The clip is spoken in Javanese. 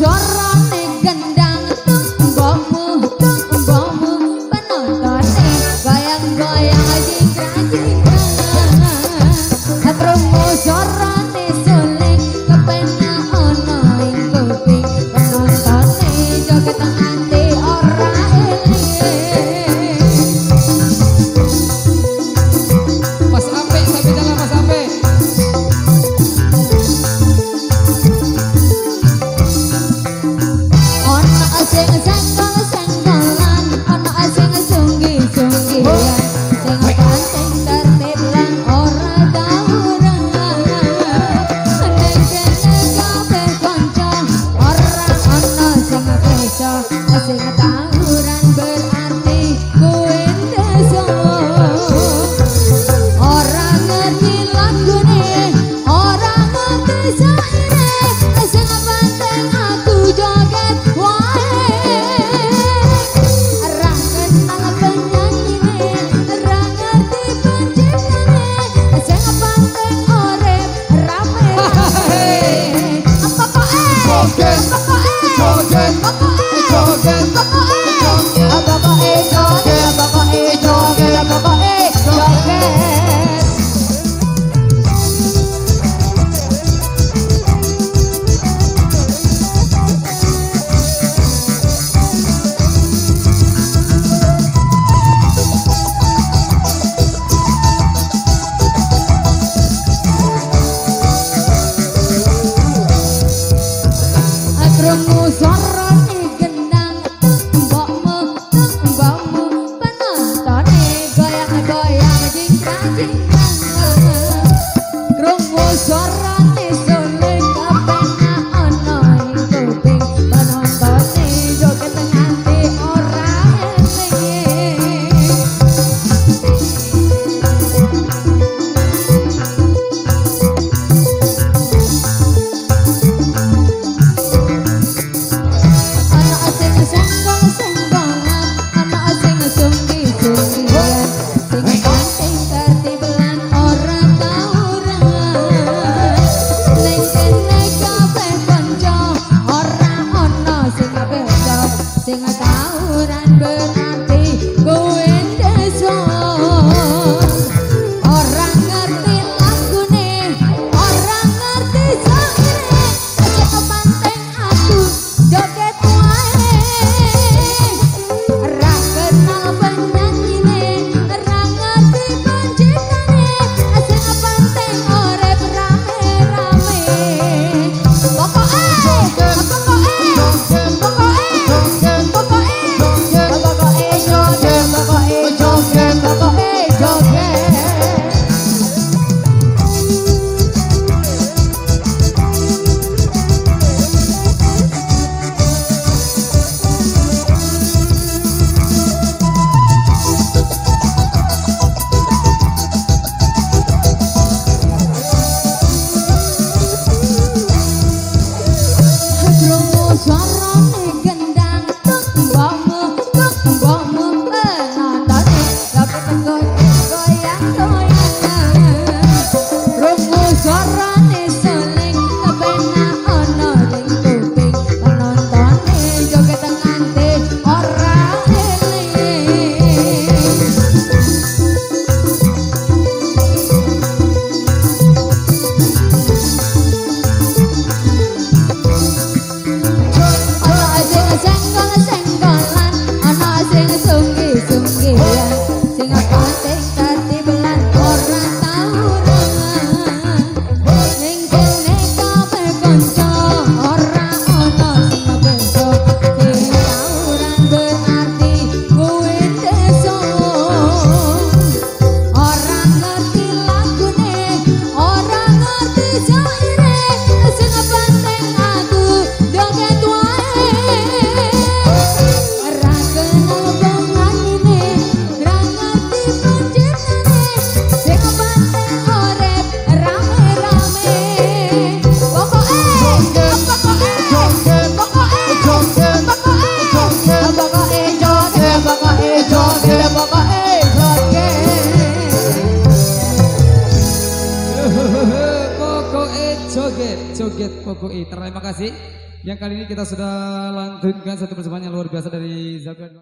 Suarane gendang mbokmu mbokmu penontone goyang-goyang jingkrak-jingkrak. Krungu suarane suling kepenak ana ing kuping penontone joget nganti ora eling. Mas Ampe sampai jalan Mas Ampe. Ana sing senggol-senggolan, ana sing sunggi-sunggian, sing penting tertib lan ora tawuran. Ning kene kabeh kanca, ora ana sing beda, sing tawuran berarti kuwi desa. Ora ngerti lagune, ora ngerti syaire, sing penting aku joget wae. Ora kenal penyanyine, ora ngerti penciptane, sing penting urip rame-rame. Pokoke, Joget, pokoke, joget, pokoke, joget, pokoke, pokoke joget, pokoke joget, pokoke joget. Krungu suarane gendang mbokmu mbokmu penontone goyang-goyang jingkrak-jingkrak. Krungu suarane suling kepenak ana ing kuping penontone joget nganti ora eling. Ana sing senggol-senggolan, ana sing sunggi-sunggian, sing penting tertib lan ora tawuran. Ning kene kabeh kanca, ora ana sing beda, sing tawuran berarti kowe desa. Ora ngerti lagune, ora ngerti syaire, sing penting aku joget wae. Ora kenal penyanyine, ora ngerti penciptane, sing penting urip rame-rame. Pokoke, pokoke, pokoke, pokoke, pokoke joget, pokoke joget, pokoke joget. Krungu suarane gendang mbokmu mbokmu penontone joget goyang-goyang. Krungu suarane suling kepenak ana ing kuping penontone joget nganti ora eling. Ana sing senggol-senggolan, ana sing sunggi-sunggian, sing penting tertib lan ora tawuran. Ning kene kabeh kanca, ora ana sing beda, sing tawuran berarti kowe desa. Ora ngerti lagune, ora ngerti syaire, sing penting aku joget wae. Ora kenal penyanyine, ora ngerti penciptane, sing penting urip rame-rame. Pokoke, pokoke, pokoke, pokoke, pokoke joget, pokoke joget, pokoke joget. Pokoke joget, joget pokoke. Terima kasih. Yang kali ini kita sudah lantunkan satu persembahan yang luar biasa dari Zakwan.